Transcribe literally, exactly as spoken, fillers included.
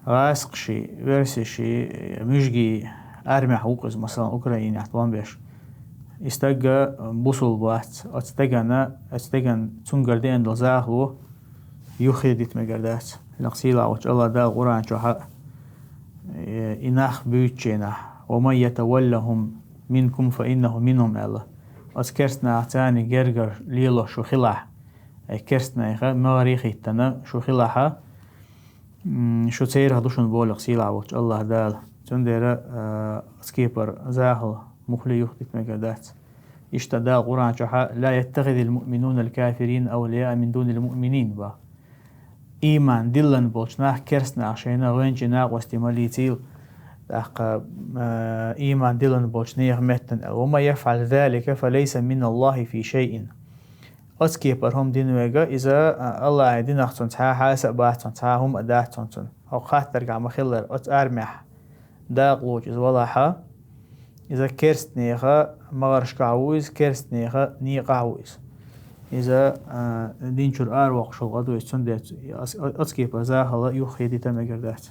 гӀаскхий, версий, муьжгий армехь ву-кх иза, масала, Украинехь тӀом беш. И стаг бусулба вац, оцу стегана, оцу стеган цуьнгара деана долу захало юххе дита мегар дац. Нах сийлахь волчу Аллах Дала Къуръан чохь а, э, и нах буьйцучу хенахь: «Ва ман ятаваллахум минкум фа иннаху минхум», аьлла. Оцу керстанаха царна гергара лелош шу хилахь, э, керстанайха магӀаре хӀиттана шу хилахьа, м, шу церах ду шуна боху-кх сийлахь волчу Аллах Дала. Цундела, э, оцу кепара захало муххале юххе дита мегар дац. Иштта Дала Къуръан чохь а: «Ла яттахидил муъминуна аль-кафирина авлияа мин дунил муъминин», боху. Ийман диллина болчу нах керстанах шайна гӀоьнчий накъостий ма лецийла, тӀаккха, э, ийман диллина болчу нехан меттана аьлла: «Ва ман яфӀал залика фа лайса мин Аллахи фи шайин». Оцу кепара хӀума дина верг, иза, а, Аллахьан динах цунна цхьа хьаса а бац, цунна цхьа хӀума а дац цунна. ХӀокху хаттаргахь ма-хиллара, оцу армехь дакъалоцуш иза валахьа, иза керстанеха магӀаршкахь ву иза, керстанеха некъахь ву иза. Иза, а, дин чуьра аравоккхуш волу къа ду иза, цундела оц-, оцу кепара захало юххе дита мегар дац.